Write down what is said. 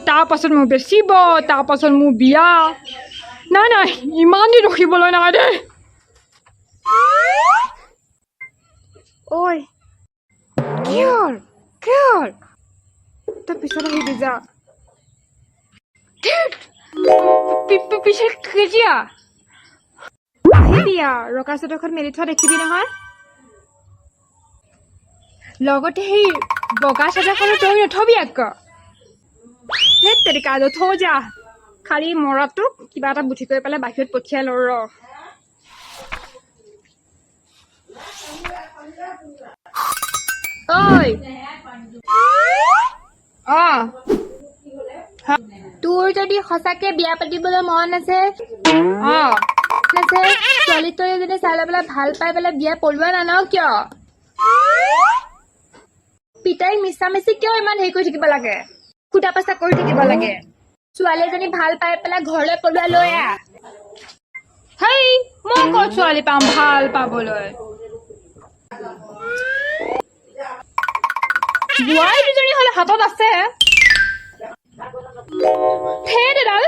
তাৰ পাছত মোক বেচিব, তাৰ পাছত মোৰ বিয়া। নাই নাই, ইমান দিন ৰখিবলৈ নাই দেই। ঐ, কি হ'ল? কি হ'ল? তই পিছত আহিবি, যা। ধেৎ, পিছত কেতিয়া আহিবি? আৰু ৰকা চাদৰখন মেলি থোৱা দেখিবি নহয়, লগতে সেই বগা চাদৰখনো তই নথবি আকৌ। ধেৎ তেৰিকা, নথওঁ যা। খালি মৰাটোক কিবা এটা বুদ্ধি কৰি পেলাই বাহিৰত পঠিয়াই লওঁ ৰ। ঐ, অ। তোৰ যদি সঁচাকে বিয়া পাতিবলৈ মন আছে, আছে ছোৱালী তই যদি চাই লৈ পেলাই ভাল পাই পেলাই বিয়া পলোৱাই নান কিয়? পিতাইক মিছা মিছি কিয় ইমান হেৰি কৰি থাকিব লাগে, সোধা পাছা কৰি থাকিব লাগে? ছোৱালী এজনী ভাল পাই পেলাই ঘৰলৈ পলোৱাই লৈ আহ। হেই, মই ক'ত ছোৱালী পাম ভাল পাবলৈ? বোৱাৰী দুজনী হ'লে হাতত আছে। ধেত এডাল।